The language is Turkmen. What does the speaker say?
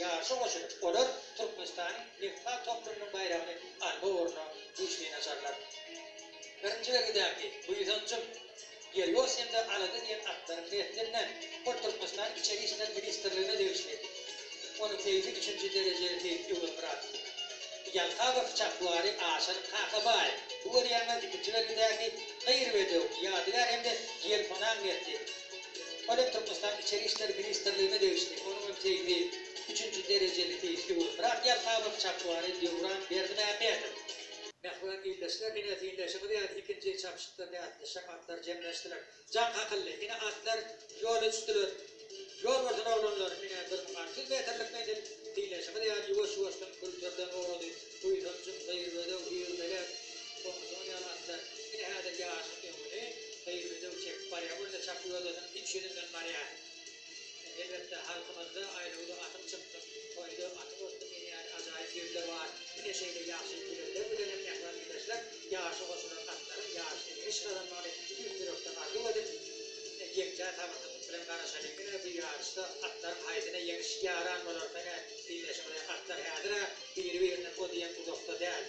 ýaryşa goşulyp, olar Türkmenistanyň nebitgaz toplumynyň baýragyny almak ugrunda güýç synaşarlar. Birinji belgidäki Buýsanjym, Gelios hem-de Alada diýen atlaryň neslinden, ol Türkmenistanyň Içeri işler ministrligine degişli. Onuň seýsi üçünji derejeli seýis Öwezmyrat Ýalkabow, çapwary Aşyr Kakabaýew. Bu görýäňiz ikinji belgidäki Gyr bedew, Ýadygär hem-de Ýelponaň nesli. Ol hem Türkmenistanyň Içeri işler ministrligine degişli. Onuň hem seýsi üçünji derejeli seýis Öwezmyrat Ýalkabow, çapwary Döwran Berdimämmedow. Mähriban ildeşler, ine, synlaýşyňyz ýaly ikinji çapyşykda bäsleşjek atlar jemleşdiler. Jaň kakyldy. Ine, atlar ýola düşdüler. Ýol bolsun, oglanlar! Ine, 1600 metrlik menzil. Synlaýşyňyz ýaly ýuwaş-ýuwaşdan külterden ugrady. Buýsanjym, Gyr bedew, Hüýrmelek, Goňşuň ýaly atlar. Ine, häzir ýaşyň öňüni Gyr bedew çekip barýar. Ol-da çapgy ýodasynyň iç ýüzünden barýar. Elbetde, halkymyzda Aýlawda atym çykdym, toýda aty goşdum diýen ýaly ajaýyp sözler bar. Ine, şeýle ýagşy dilegler bilen hem mähriban ildeşler, ýaryşa goşulan atlaryň ýaryşda ýeňiş gazanmagyny tüýs ýürekden arzuw edip, ýeňjä sabyrsyzlyk bilen garaşalyň. Ine, bu ýaryşda atlaryň haýsyna ýeňiş ýaran bolarka, ine, diňleşiň, atlar häzir-ä biri-birinden o diýen uzakda däl.